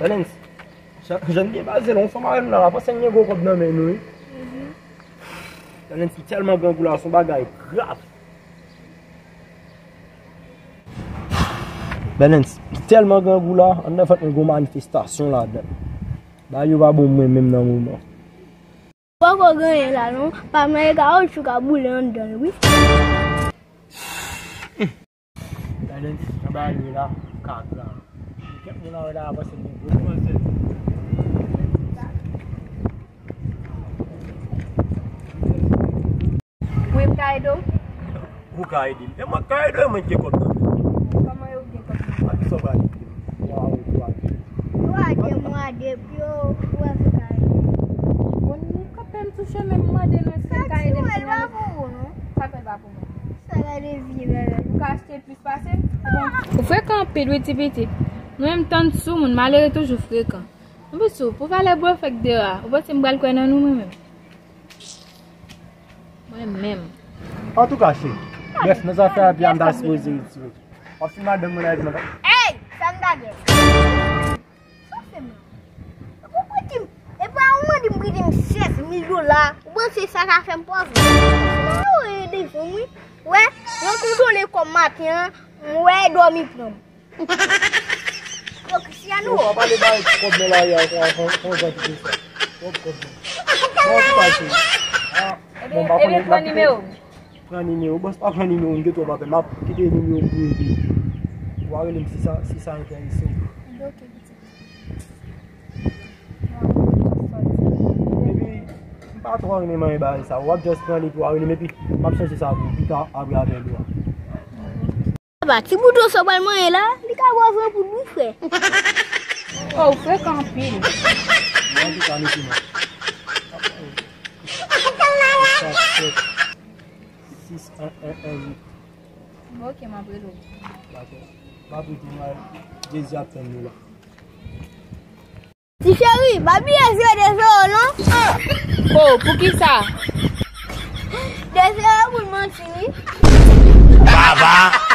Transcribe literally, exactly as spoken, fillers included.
Bèlens, jan, jan n gen baze la, yon fanm avè m la, la panse n gen gwo kòb nan men nou, wi. Bèlens, li tèlman grangou la, se yon bagay grav. Bèlens, li tèlman grangou la, anndan vant mwen gen yon manifestasyon ladan. Bagay yo pa bon mwen menm nan moman. Poko gen anyen la non, pa m nan e kawotchou ka boule anndan l wi. Gade nan bagay yo la, kaka. Kèk moun la wè la panse m gen gwo konsèy. Wi, m ka ede w? Ou ka ede m. E mwen k ka ede w, mwen ki gen kòb nan men. Kòman yo gen kòb nan men? A kisa w pral ede m? Twa ou twa de. Twa de mwa depi w wè se ka ede. Bon, nou kanpe m sou chemen, m mande nou èske l ka ede m. Sa ti mwen, l pa pou ou, non. Sa fè l pa pou mwen? Sa gade vye bèbè. Ou ka achte l plis pase? Bon. Ou frekan anpil, wi, ti pitit. Nou menm tann sou moun, malere toujou frekan. Anplis ou, pou valè blofè k de a, ou panse m pral kwè nan nou, mwen menm? Mwen menm. Antouka, cheri. Brèf, nan zafè avi a, m ta sipoze retire. W ap fin madanm mwen la epi nan. Ey! Sa m ta gen? Sa w fè m la? Ou konprann ki m, epi a ou mande m prete m sèz mil dola, ou panse sa ka fè m pòv? Ou ede fanm wi. Wè, mwen kontwole kòm maten an, m wè dòmi pran m. Yo, Cristiano. Yo, w ap ale bay kòb nan lari a, fè yon jan ki te fè. Twòp kòb nan. Bon, ki pase? Ah, bon, m pa konnen. Ebyen, pran nimewo. Pran nimewo. Bòs, pa pran nimewo, m gen twòp apèl. M ap kite nimewo pou epi. Ou a rele m si sa, si sa enterese w. Ok, pitit. Epi, m pa twò renmen manyen bagay sa. W ap just pran li epi w a rele m epi m ap chanje sa pou pita apre apèl ou a. Papa, ti bouton sa w pral manyen la, li ka ba w vre poud wi, frè. Oh, ou frekan anpil. Mwen ki ka mete non. Sis, en, en, en, uit. Bon, ok, m ap rele w. Dakò. M ap rete la, Jezi ap tann nou la. Ti cheri, pa bliye jwe de zero non. Oh, poukisa? De zero pou l manti wi. Baba.